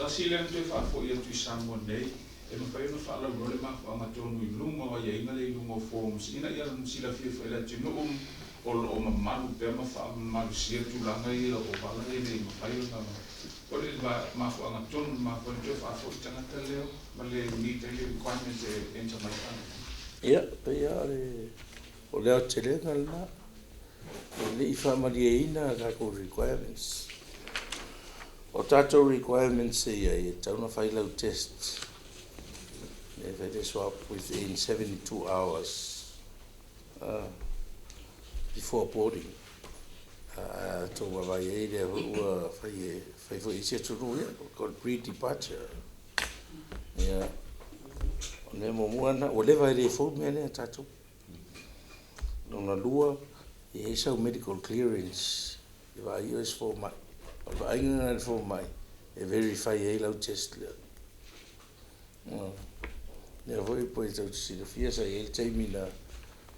tasi lea na toe faafoi atu i Samoa nei, e mafai ona faalauiloa le mafuaaga tonu i luga o aiaiga lea i luga o forms ina ia silafia foi e le atunuu o lo o mamalu pea ma faamalosia tulaga ia o vala e le mafai ona o le mafuaaga tonu na mafua ai ona toe faafoi tagata lea ma le meet ai le requirement e enter mai Canada. Ia, pei lava o le aotelega lena, e le i faamalieina a tatou requirements. O tatou requirements e i ai, e tatau ona fai lau test, e fai le swab within 72 hours before boarding. A outou vaavaai i ai lea foi ua fai, fai foi e isi atunuu, ia, called pre-departure. Ia, o le mea muamua lena, ua leva e le fou le mea lea a tatou. Lona lua, e i ai sau medical clearance e vaai oe e se fomai. O le vaaiga lena a le fomai e verify ai lau test lea. O lea foi pe tou te silafia sa i ai le taimi na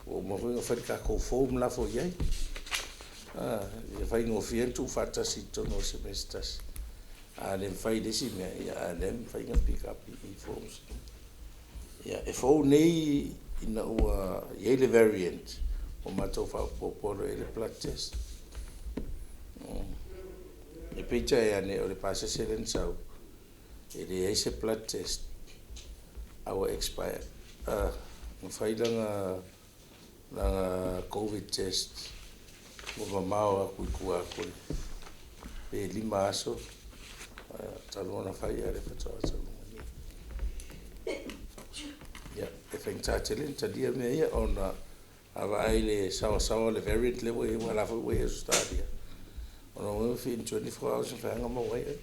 ua uma foi ona fai le tatou form la foi i ai. Ia faigofie ona tuufaatasi i totonu o se mea se tasi. A le mafai i le isi mea, a o lea e mafai ona pick up i forms. Ia, e fou nei ina ua i ai le variant, ua matou faaopoopo loa i ai le blood test. E peitai ane o le pasese lea na sau, e leai se blood test a ua expire. Na fai lana COVID test ua mamao atu i tua atu pe 5 aso talu ona fai, a o lea faatoa taunuu mai nei. Ia, e faigata tele ona talia mea ia ona a vaai i le saoasaoa o le variant lea ua i ai, aua o la e foi ua i Ausetalia. O lona uiga within 24 hours e mafai lava ona maua ai oe.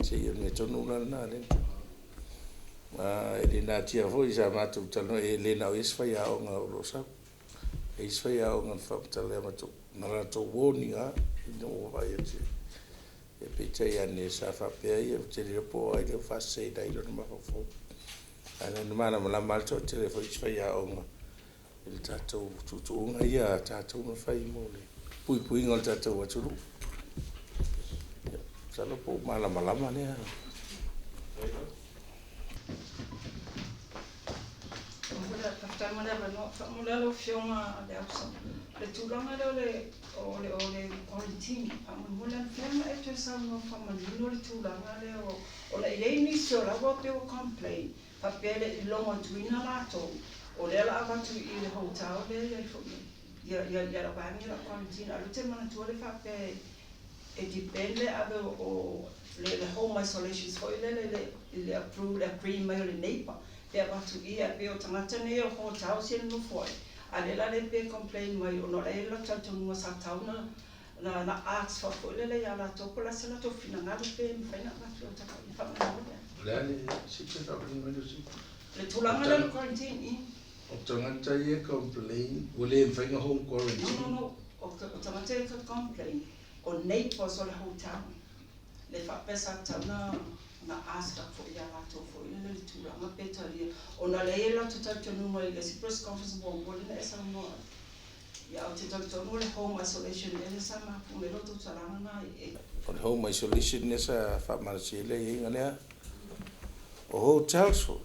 Se o le mea tonu la lena lea na tupu. E le natia foi sa matou talanoa, e le na o ia se faiaoga o lo o sau. E i ai isi faiaoga na faamatala na latou warn ina lava ina ua vaai atu. Peitai ane sa faapea ia, ou te le iloa po o ai lea ua faaseseina ai lona mafaufau. Ae na malamalama lava le toatele o isi faiaoga i le tatou tuutuuga ia a tatou na fai mo le puipuiga o le tatou atunuu. Masalo po o malamalama lea. Faafetai mo le avanoa. Faamolemole lau Afioga Leausa, le tulaga lea o le quarantine, faamolemole lava, mafai ona e toe saunoa faamanino le tulaga lea ona e i ai nisi o la ua pei ua complain, faapea e le i logo atuina latou, o lea o le a avatu i le hotel lea e i ai foi ia le vaega lea o le quarantine. A o lea ou te manatua le faapea e depend le ave o le home isolation foi lele i le approve, le agree mai o le neighbour pe avatu i i, ae pei o tagata nei o hotels ia e nonofo ai, a o lea la pe complain mai ona o la e i ai le latou talitonuga sa tatau na ask foi lele ia latou po o le a se latou finagalo pe mafai ona avatu i faamolemole. O le a le sita faamanino mai le sita? Le tulaga lea o le quarantine i. O tagata ia complain ua le mafai ona home quarantine? No, no, no. O tagata ia complain o neighbours o le hotel le faapea sa tatau na ask atu foi ia latou foi lele le tulaga pe talia ona lea e i ai latou talitonuga i le isi press conference muamua lea na e saunoa ai. Ia, ou te talitonu o le home isolation ea sa mafua mai lou tautalaga na e. O le home isolation lea sa faamalosia ai le aiaiga lea. O hotels foi,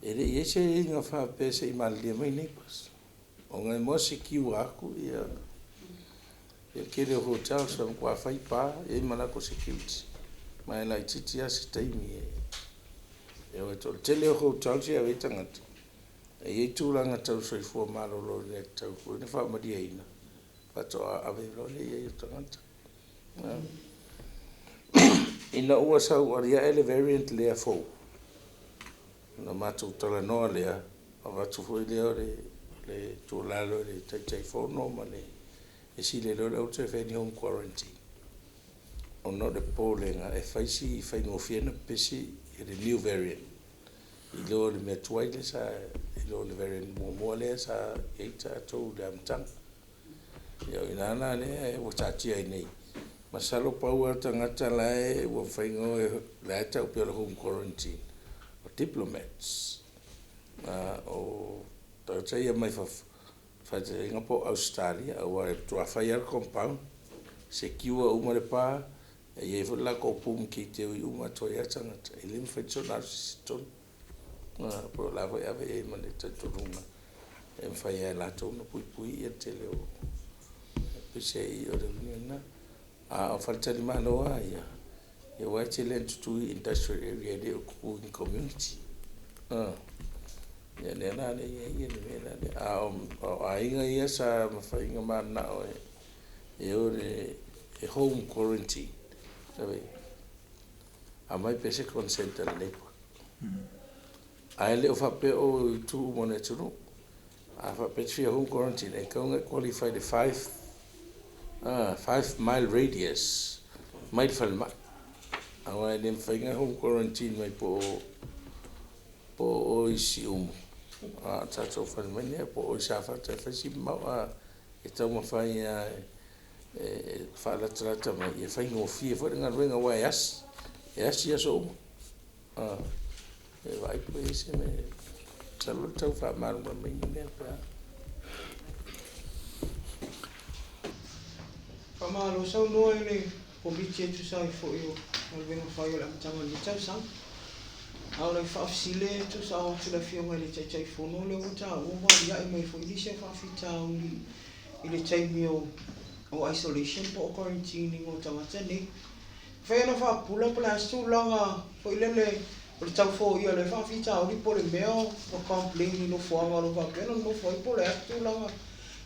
e le i i ai se aiaiga faapea se i malilie mai neighbours. Ona e more secure atu ia le tele o hotels e matua fai pa, e i ai ma latou security. Ma e laitiiti lava se taimi e o ai. O le tele o hotels ia e ave ai tagata, e i ai tulaga tau soifua maloloina e tatau foi ona faamalieina, faatoa ave loa lea i ai o tagata. Ina ua sau aliae le variant lea fou, ona matou talanoa lea, avatu foi lea o le tuualalo i le Taitaifono ma le isi le iloa aua le toe faia ni home quarantine, ona o le popolega e fai si faigofie ona pepesi le new variant i lo le mea tuai lea sa i lo le variant muamua lea sa i ai tatou i le amataga. Ia, o i ina la lea ua taatia ai nei. Masalo pau lava le tagata la e ua mafai ona la e tau pea o le home quarantine, o diplomats, o tagata ia mai fafo, faataitaiga po o Ausetalia, aua e matua fai lava le compound, secure uma le pa. E i ai foi le latou boom kei te ui uma atu ai lava tagata, e le mafai ona alu se isi i totonu. Po o le a foi e ave i ai ma le talitonuga e mafai lava e latou ona puipui le tele o. Peiseai o le uiga lena. A o faletalimalo lava ia, aua e tele ina tutu i industrial area e le o tutu i ni community. Ia lea la e i ai le mea lea. A o aiga ia sa mafai ona mananao e o e home quarantine, aumai pea se consent a le labour. Ae le o faapea o i itu uma o le atunuu. A faapea e te fia home quarantine, e tatau ona e qualify i le 5 mile radius mai le falemai. Aua e le mafai ona home quarantine mai po o i Siumu, a o le tatou falemai nei po o i Safata e fai si mamao. E taumafai lava e faalatalata mai, ia faigofie foi le galuega aua e asi, e asi aso uma. E vaai po o i ai se mea, masalo o le tau faamalamalamaina lea pe a. Faamalo saunoa i le Komiti e tusa ai foi o galuega fai o le amataga o lenei tausaga. A o lau faafesili e tuusao atu i le Afioga i le Taitaifono, lea ua taua ua aliae mai foi nisi o faafitauli i le taimi o isolation po o quarantine o tagata nei. Mafai ona faapupula po o le a se tulaga foi lele o le tau foia o lea faafitauli, po o le mea ua complain i nofoaga o lo o faapea ona nonofo ai, po o le a se tulaga.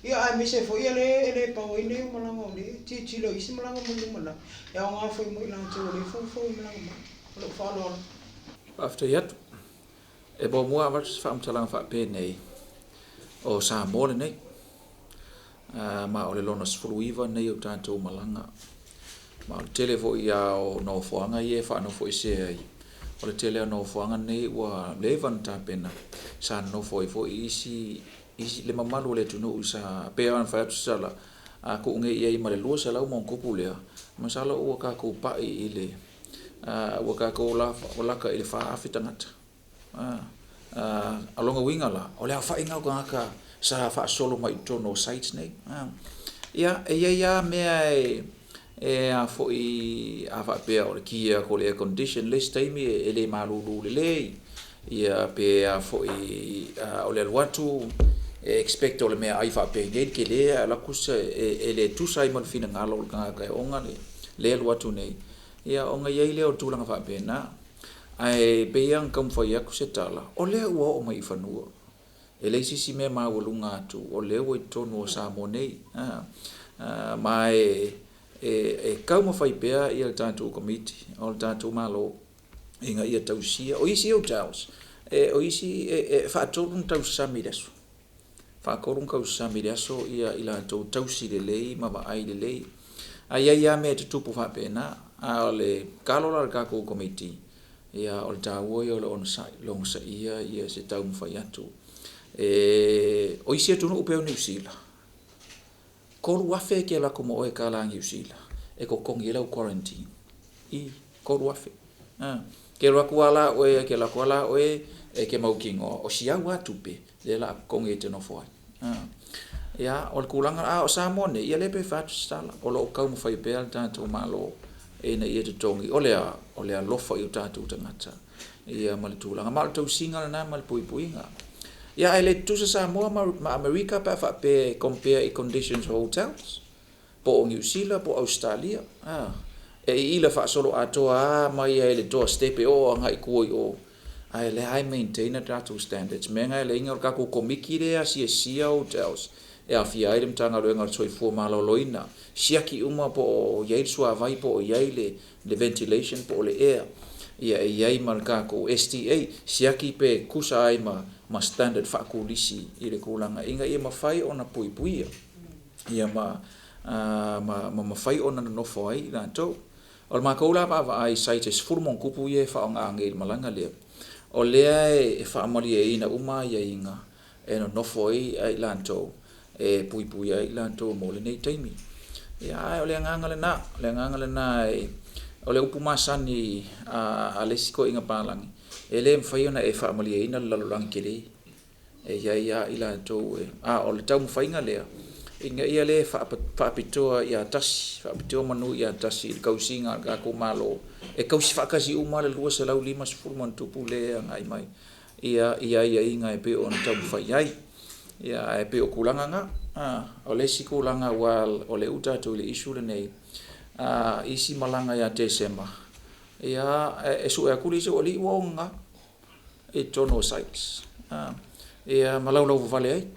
Ia, aemaise foi e le pau ai nei o malaga o lea e tilotilo i isi malaga mo le lumanai, e aoga foi mo i latou o lea e foufou e malaga mai. O lou faaaloalo. Faafetai atu. E muamua avatu se faamatalaga faapenei, o Samoa lenei, ma o le lona 19 nei o tatou malaga. Ma o le tele foi ia o nofoaga ia e faanofoesea ai, o le tele o nofoaga nei ua leva ona tapena, sa nonofo ai foi isi le mamalu o le atunuu sa pei ona fai atu se tala, a tuu nei i ai ma le 200 ma ona tupu lea, masalo ua tatou pai i le ua tatou laka i le 4,000 tagata. O lona uiga la, o le aofaiga o tagata sa faasolo mai i totonu o sites nei. Ia, e i ai lava mea e a foi a faapea o le ki atu o le air condition le isi taimi e le malulu lelei, ia pe a foi o le alu atu e expect o le meaai faapenei le tele ae alu atu e le tusa ai ma le finagalo o le tagata e ona le alu atu nei, ia ona i ai lea o le tulaga faapena. Ae pei lava ona taumafai atu se tala, o lea ua oo mai i fanua. E leai se isi mea maualuga atu, o lea ua i totonu o Samoa nei. Ma e taumafai pea le tatou Komiti o le tatou Malo ina ia tausia. O isi hotels, o isi e faatolu ona tausasami i le aso. Faatolu ona tausasami i le aso ia i latou tausi lelei ma vaai lelei. Ae i ai lava mea e tutupu faapena. A o le tatalo la a le tatou Komiti, ia o le taua ia o le onosai, le onosaia ia se taumafai atu. O isi atunuu pei o Niu Sila, 3,000 e te alu atu ma oe tala Niu Sila e totogi ai lau quarantine. I 3,000. Ke alu atu la oe, ke alu atu la oe e te mautinoa, o si au lava tupe, lea o le a totogi e te nofo ai. Ia, o le tulaga, a o Samoa nei, ia lea pe fai atu se tala, o lo o taumafai pea le tatou Malo ina ia totogi, o le alofa i o tatou tagata, ia ma le tulaga. Ma o le tausiga lena ma le puipuiga. Ia, ae le tutusa Samoa ma Amerika pe a faapea e compare i conditions o hotels, po o Niu Sila po o Ausetalia. E iila faasoloatoa lava mai ai i le doorstep e oo agai i tua i o, ae lea e maintain a tatou standards. Mea na e leai o le tatou komiti lea e asiasia hotels, e aofia ai le Matagaluega o le Soifua Maloloina, siaki uma po o i ai le suavai, po o i ai le ventilation po o le air. Ia e i ai ma le tatou STA, siaki pe tusa ai ma standard faaturisi i le tulaga ina ia mafai ona puipuia. Ia ma mafai ona nonofo ai i latou. O le matou la vaavaai i sites e 10+ ia e faaaoga nei i le malaga lea, o lea e faamalieina uma aiaiga e nonofo ai i latou e puipuia ai i latou mo lenei taimi. Ia, ae o le agaga lena, o le agaga lena e, o le upu masani a le isi toeaina palagi, e le mafai ona e faamalieina le lalolagi tele. E i ai lava i latou e, a o le taumafaiga lea, ina ia le faapitoa ia tasi, faapitoa manu ia tasi i le tausiga a le tatou Malo, e tausi faatasi uma le 250 ma ono tupu lea e agai mai ia i aiaiga e pei ona taumafai ai. Ia ae pei o tulaga na. O le isi tulaga aua o lea ua tatou i le issue lenei, isi malaga ia Tesema, ia e sue atu le isi aualii ua ogaga i totonu o sites, ia ma laulauvavale ai.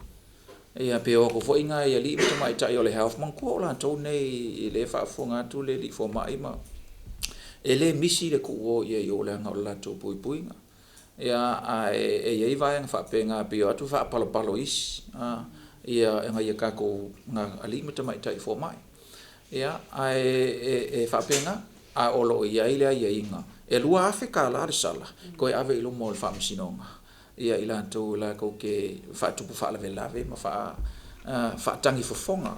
Ia pe o atu foi nai alii ma tamaitai o le health, manatua o latou nei lea e faafofoga atu le alii fomai ma e le misi le tuu o i ai i o leaga o le latou puipuiga. Ia ae e i ai vaega faapena pei o atu faapalopalo isi ia nai a tatou alii ma tamaitai fomai. Ia ae e faapena, a o lo o i ai le aiaiga e $2,000 le sala toe ave i luma o le Faamasinoga ia i latou latou te faatupu faalavelave ma faatagi fofoga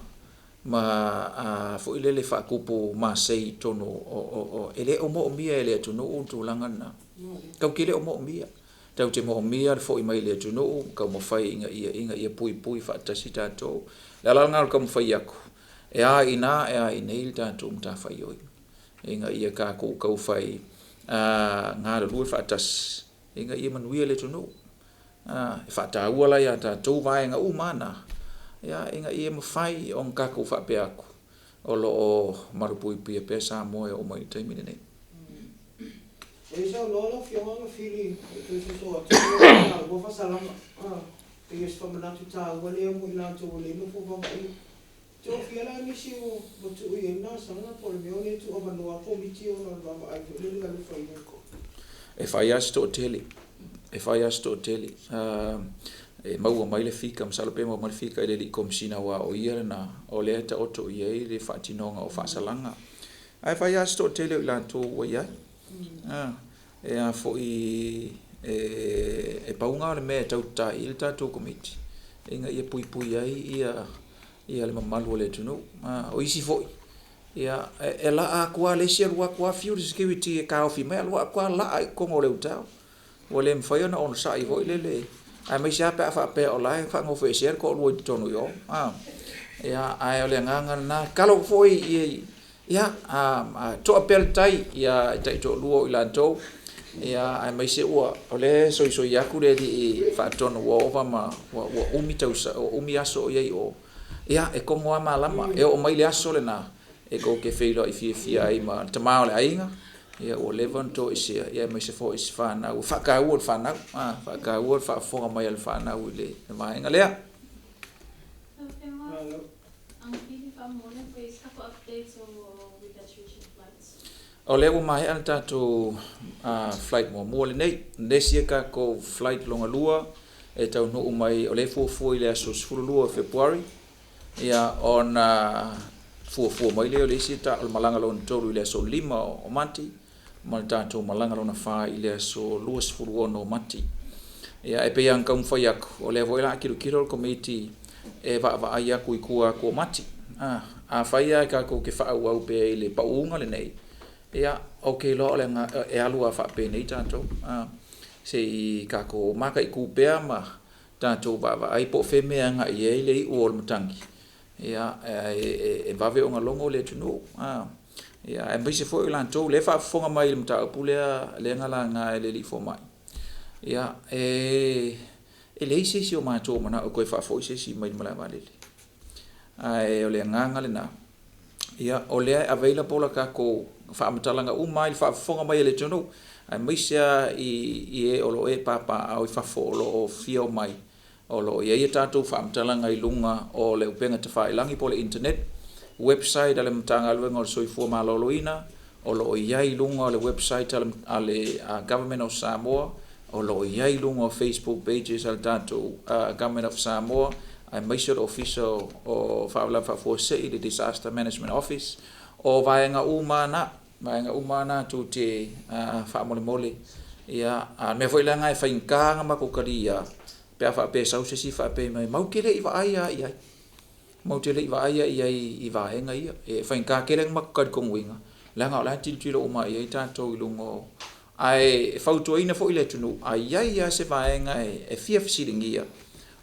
ma foi lele faatupu masei i totonu o e le o moomia e le atunuu le tulaga lena. Tatou te le o moomia. Tatou te moomia le foi mai i le atunuu, taumafai ina ia puipui faatasi tatou. O le ala lena o le taumafai atu, e a i ina e a i inei le tatou matafaioi ina ia tatou taufai galulue faatasi ina ia manuia le atunuu. E faataua la ia tatou vaega uma na, ia ina ia mafai ona tatou faapea atu, o lo o malupuipuia pea Samoa e oo mai i le taimi lenei. E saunoa lau Afioga na fili e toe soso atu taua faasalaga. Pei o se faamanatu taua lea mo i latou e le nofo vaavaai. Tofia la nisi o ua tuu i ai lena po o le mea o le tuuavanoa Komiti ona o le vaavaai foi lele alofa i ai. E fai lava si toatele, e fai lava si toatele. E maua mai le fika, masalo pe maua mai le fika i le alii Komesina aua o ia lena o lea e taoto i ai le faatinoga o faasalaga. Ae fai lava si toatele o i latou ua i ai. E a foi e pau lena o le mea e tau tatai i le tatou Komiti ina ia puipui ai ia le mamalu o le atunuu. O isi foi, ia e laa atu lava le isi alu atu lava fiu le security e taofi mai, alu atu lava laa i totonu o le hotel. Ua le mafai ona onosai foi lele, aemaise lava pe a faapea o la e faanofoesea le toalua i totonu i o. Ia, ae o le agaga lena, tatalo foi ia toa pea le tai ia taitoalua o i latou, ia aemaise ua o lea e soisoi atu le alii faatonu ua ova ma ua umi tausa, ua umi aso o i ai i o. Ia e togo lava malama, e oo mai le aso lena e tou te feiloai fiafia ai ma le tama o le aiga, ia ua leva ona toesea, ia aemaise foi si fanau, faataua le fanau, faataua le faafofoga mai a le fanau i le vaega lea. Ang pili faamolemole po i se updates o repatriation flights. O lea ua maea le tatou flight muamua lenei. Le isi e tatou flight lona lua e taunuu mai, o lea e fuafua i le aso 12 o Fepuari, ia ona fuafua mai lea o le isi o le malaga lona tolu i le aso 5 o Mati, ma le tatou malaga lona fa i le aso 26 o Mati. Ia e pei ona taumafai atu, o lea foi o le a tilotilo le Komiti e vaavaai atu i tua atu o Mati. Afai lava tatou te faaauau pea i le pauga lenei, ia ou te iloa o le e alu lava faapenei tatou. Se i tatou mataitu pea ma tatou vaavaai po o fea mea e agai i ai le iu o le matagi, ia e vave ona logo le atunuu. Ia aemaise foi o latou lea e faafofoga mai i le mataupu lea na laga e le alii fomai. Ia e leai se isi o matou o manao e toe faafoi se isi mai le malae vaalele. Ae o le agaga lena, ia o lea e available a tatou faamatalaga uma i le faafofoga mai a le atunuu, aemaise lava i e o lo o e papaaao i fafo o lo o fia omai, o lo o i ai a tatou faamatalaga i luga o le upega tafailagi po o le internet website a le Matagaluega o le Soifua Maloloina, o lo o i ai i luga o le website a le Government of Samoa, o lo o i ai i luga o Facebook pages a le tatou Government of Samoa, aemaise o le Ofisa o Faalavelave Faafuasei, le Disaster Management Office. O vaega uma na, vaega uma na tou te faamolemole. Ia, a mea foi leaga e faigata ona matou talia pe a faapea e sau se isi faapea mai, matou te le i vaai lava i ai. Matou te le i vaai i ai i vaega ia. E faigata tele ona matou talitonuina, leaga o la e tilotilo uma i ai tatou i luga o. Ae fautuaina foi le atunuu, a i ai lava se vaega e fia fesiligia,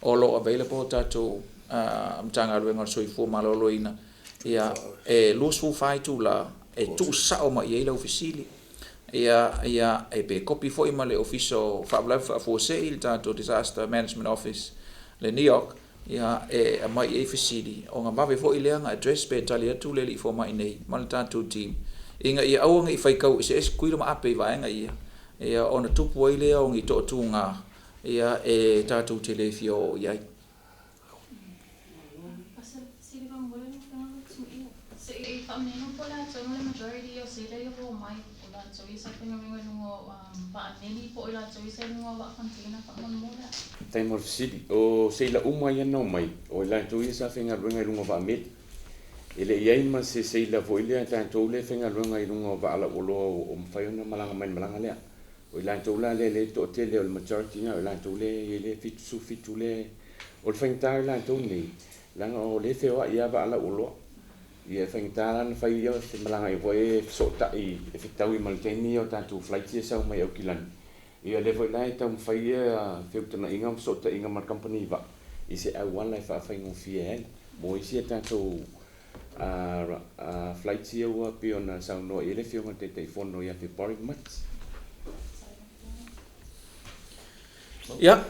o lo o available tatou Matagaluega o le Soifua Maloloina, ia, e 24 itula e tuusao mai i ai lau fesili. Ia, ia, e pe kopi foi ma le Ofisa o Faalavelave Faafuasei, le tatou Disaster Management Office, le NEOC, ia, e aumai i ai fesili, ona vave foi lea ona address pe tali atu le alii fomai nei ma le tatou team, ina ia aua ne i faitau eseese Tutuila ma Ape i vaega ia, ia, ona tupu ai lea o ni toatuga, ia, e tatou te le fia oo i ai. O se fesili faamolemole lau Afioga Lotsimia. Se i faamanino po o le a tonu le majority o sailor ia ua omai, o latou ia sa faigaluega i luga o vaa meli po o i latou ia sa i luga o vaa container faamolemole? Faafetai mo le fesili. O seila uma ia na omai, o i latou ia sa faigaluega i luga o vaa meli. E le i ai ma se seila foi lea a tatou lea e faigaluega i luga o vaa lauoloa o mafai ona malaga mai i le malaga lea. O i latou la lea e toatele o le majority na o i latou lea e i ai le 77 lea. O le faigata o i latou nei, leaga o lea e feoai lava vaa lauoloa. Ia e faigata la ona fai ia malaga foi e fesootai e fetaui ma le taimi ia o tatou flights ia e sau mai Aukilani. Ia lea foi la e taumafai ia feutagaiga ma fesootaiga ma le kamupani vaa i se auala e faafaigofie ai mo isi a tatou flights ia ua pei ona saunoa i ai le Afioga i le Taitaifono ia Fepuari ma Mati. Ia,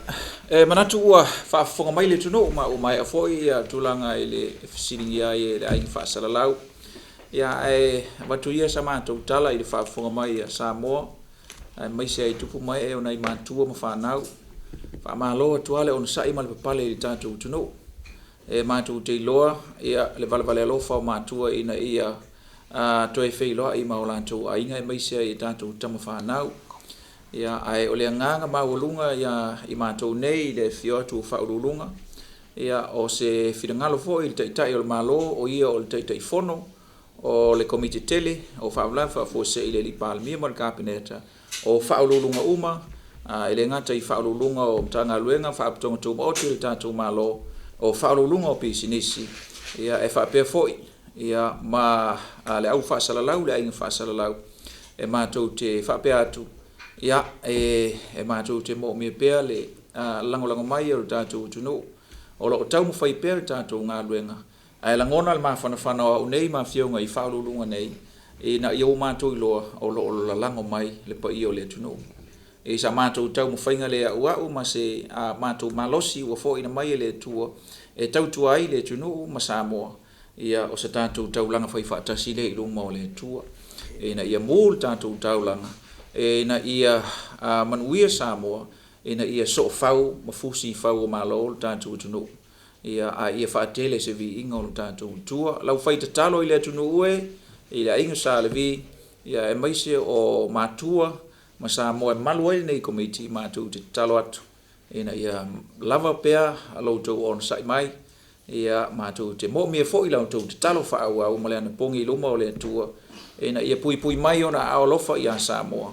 e manatu ua faafofoga mai le atunuu ma ua maea foi ia tulaga i le fesiligia ai e le aiga faasalalau. Ia, ae avatu ia sa matou tala i le faafofoga mai a Samoa, aemaise ai tupu ma ee o nai matua ma fanau. Faamalo atu lava le onosai ma le papale i le tatou atunuu. E matou te iloa ia le valevale alofa o matua ina ia toe feiloai ma o latou aiga aemaise ai i tatou tama fanau. Ia, ae o le agaga maualuga ia i matou nei i le afifio atu o Faauluuluga, ia, o se finagalo foi i le Taitai o le Malo, o ia o le Taitaifono o le Komiti Tele o Faalavelave Faafuasei i le Alii Palemia ma le Kapeneta, o Faauluuluga uma, e le gata i Faauluuluga o Matagaluega, Faalapotopotoga Tumaoti o le tatou Malo, o Faauluuluga o Pisinisi, ia, e faapea foi ia ma le au faasalalau, le aiga faasalalau, e matou te faapea atu, ia, e matou te moomia pea le lagolago mai o le tatou atunuu. O lo o taumafai pea le tatou galuega, ae lagona le mafanafana o au nei ma afioga i Faauluuluga nei, ina ia ua matou iloa o lo o lalago mai le paia o le atunuu. I sa matou taumafaiga le auau ma se matou malosi ua foaiina mai e le Atua e tautua ai le atunuu ma Samoa, ia o se tatou taulaga faifaatasi lea i luma o le Atua, ina ia mu le tatou taulaga, ina ia manuia Samoa, ina ia soofau ma fusi i fau o Malo le tatou atunuu, ia, a ia faatele se viiga o le tatou Atua. Lau fai tatalo i le atunuu e, i le aiga Sa Levi, ia, aemaise o matua ma Samoa e malu ai lenei komiti, matou te tatalo atu ina ia lava pea lo outou onosai mai, ia matou te moomia foi la outou tatalo faaauau ma le anapogi i luma o le Atua, ina ia puipui mai ona aao alofa ia Samoa,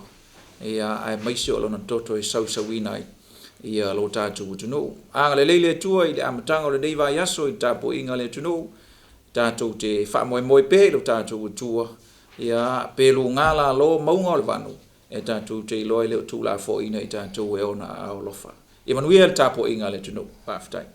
ia, aemaise o lona toto e sausauina ai ia lo tatou atunuu. Agalelei le Atua i le amataga o lenei vaiaso i le tapuaiga a le atunuu, tatou te faamoemoe pea i lo tatou Atua, ia, pe luga lalo mauga o le vanu, e tatou te iloa e le o tuulafoaiina i tatou e ona aao alofa. Ia manuia le tapuaiga a le atunuu. Faafetai.